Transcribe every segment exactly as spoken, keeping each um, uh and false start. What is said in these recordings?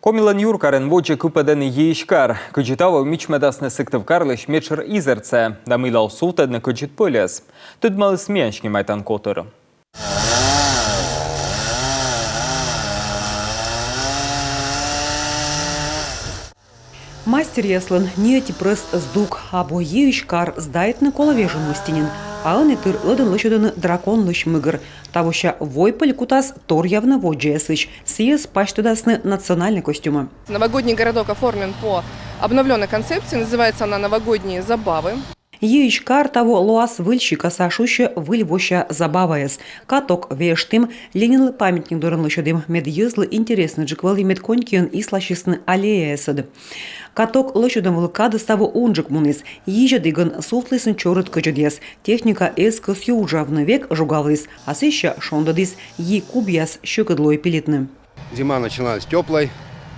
Комилӧн юркарын водзӧ кыпӧдӧны йиысь кар. Кыдзи таво мичмӧдасны Сыктывкарлысь медшӧр изэрцӧ да мыйла оз сувтӧдны кӧдзыд пӧльӧс, тӧдмаліс миян снимайтан котыр. Мастеръяслӧн ни ӧти прӧст здук, абу йиысь кар сдайтны колӧ вежон мысти нин. А ӧні тыр ӧдӧн лӧсьӧдӧны драконлысь мигӧр. Тавося войпӧль кутас торъявны воддзаясысь, сійӧс пасьтӧдасны национальнӧй костюмӧ. Новогодний городок оформлен по обновленной концепции, называется она «Новогодние забавы». Йиысь кар таво лоас выль сикаса, шусьӧ выль вося забаваяс. Каток вештім, Ленинлы памятник дорын лӧсьӧдім, мед йӧзлы интереснӧйджык вӧлі, мед конькиӧн исласисны аллеяясӧд. Каток лӧсьӧдӧм вылӧ кадыс таво унджык муніс. Йи зьӧдігӧн сувтлісны чорыд кӧдзыдъяс. Техника эз кӧсйы уджавны, век жугавліс, а сэсся шондӧдіс. Йи кубъяс сьӧкыд лои пилитны. Зима начиналась тёплой,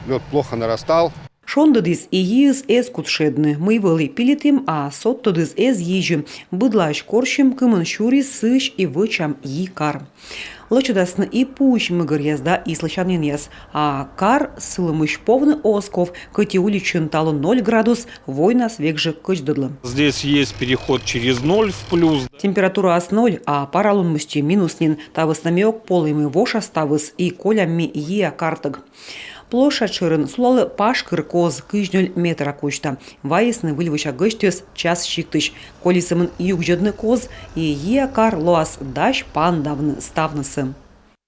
лёд плохо нарастал. Шондӧдіс, и йиыс эз кут шедны. Мый вӧлі, пилитім, а содтӧдыс эз йизьы. Быдлаысь корсим, кымын сюрис, сыысь и вӧчам йи кар. Лӧсьӧдасны и пуысь мигӧръяс да исласянінъяс. А кар сылӧмысь повны оз ков, кӧть и уличын талун ноль градус, войнас век жӧ кӧдздӧдлӧ. Здесь есть переход через ноль в плюс. Температураыс ноль, а паралун мысти минус нин. Та вӧсна ми ог полӧй, мый вошас ставыс, и колям ми йиа картӧг. Площадь шӧрын сулалӧ пашкыр коз, кызь нёль метра кузьта. Вайисны выль вося гӧсьтъяс час сиктысь. Колисӧмын югзьӧдны коз, и йиа кар лоас дась паныдавны ставнысӧ.